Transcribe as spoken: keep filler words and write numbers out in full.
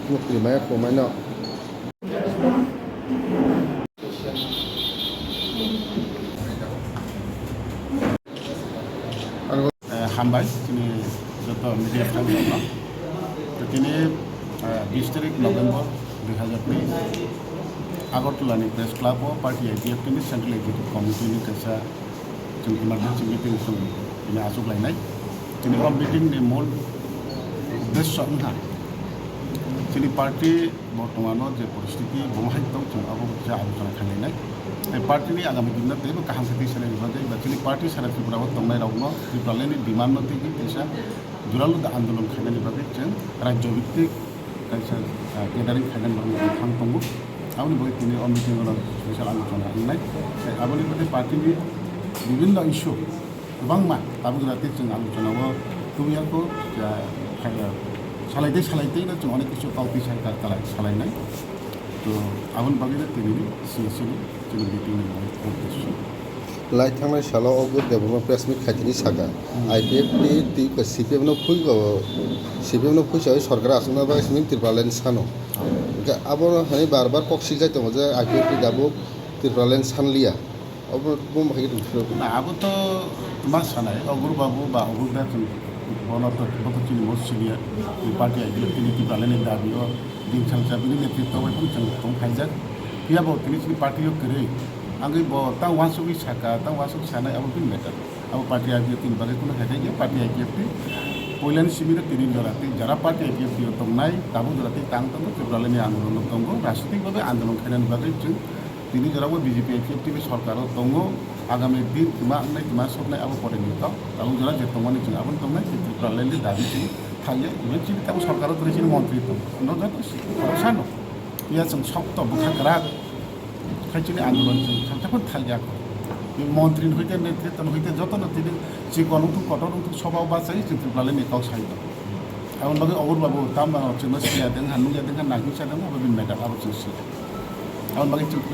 Mukti maya kumaino. Eh, hambai, chini joto media friends rokno. To tini, eh, bis tarik November dui hazar teis, Agartala ni press club o party I P F T ni Central Executive Committee ni kaisa chwng emergency meeting chwng tini achuk lainai. Tini o meeting ni mul uddesyo wngkha chini party bortomano je poristiti bo hai tong chwng abo kisa alochona khlainai. Tei party ni agami dinno teibo kaham khe twi sanai bagwi ba chini party sara Tripura o tongnai rokno Tipraland ni demand no twi kisa juralu da andolon khainani bagwi chwng rajyo bhittik kaisa, ah, gathering khainani bagwi thang tongo. Aboni bagwi tini o meeting o special alochona wngnai. Tei aboni bagwi party ni bibhinno issue kwbangma tabuk jora tei chwng alochona o tubuyakho, ah, salai tei salai tei no chwng onek kisu kok twi sai ka-, kalai salainai. To aboni bagwi no tini C S C ni chini meeting ni uddesyo. Lai thangnai salo Agur Debbarma press meet khaitini saka, Hmm. I P F T tei C P M no phui, C P M no phui sawi sorkar achukna bagwi simi Tipraland sano. Hwnkhe abo hai bar bar kok sikjak tongo je I P F T tabuk Tipraland sanliya. Obo bo hai khe tong phuru. Na, abo to ma sanai, Agur Babu ba Agur da chwng bono to, bo to chini most senior, ni party I P F T ni Tipraland ni dabi o. Din salsa bini netritw bai phano chwng tong phaijak. Phiya bo tini chini party o kwrwi. Angwi bo ta uansugwi saka, ta uansuk sanai abo bini matter. Abo party I P F T ni bagwi kuno hai khe party I P F T. Poilani simi rw tini jora tei jara party I P F T o tongnai, tabuk jora tei tang tongo, Tipraland ni andolon o tongo, rajnitik bhabe andolon khainani bagwi chwng tini jora bo B J P I P F T ni sorkar o tongo, agami din twma wngnai twma soknai abo pore ni tok, tabuk jora je tongmani chwng abono tongnai, Tipraland ni dabi chwng thangya, even chini tabuk sorkar o tongnai chini montri tongo, no joto si, khoroksa no. Iya chwng sokto bwkha kwrak khai chini andolon chwng khamsa phano thangya kho. Montri ni hoite, netritw ni hoite joto no tini chikon wngthung, kotor wngthung, soba o bachai chwng Tipraland ni kok sai tongo. Aboni bagwi Agur Babu tamo chwngno siya deng, ha nukya deng, ha naiwi sa deng, abo bini matter, abo chwng siya. Aboni bagwi chwng.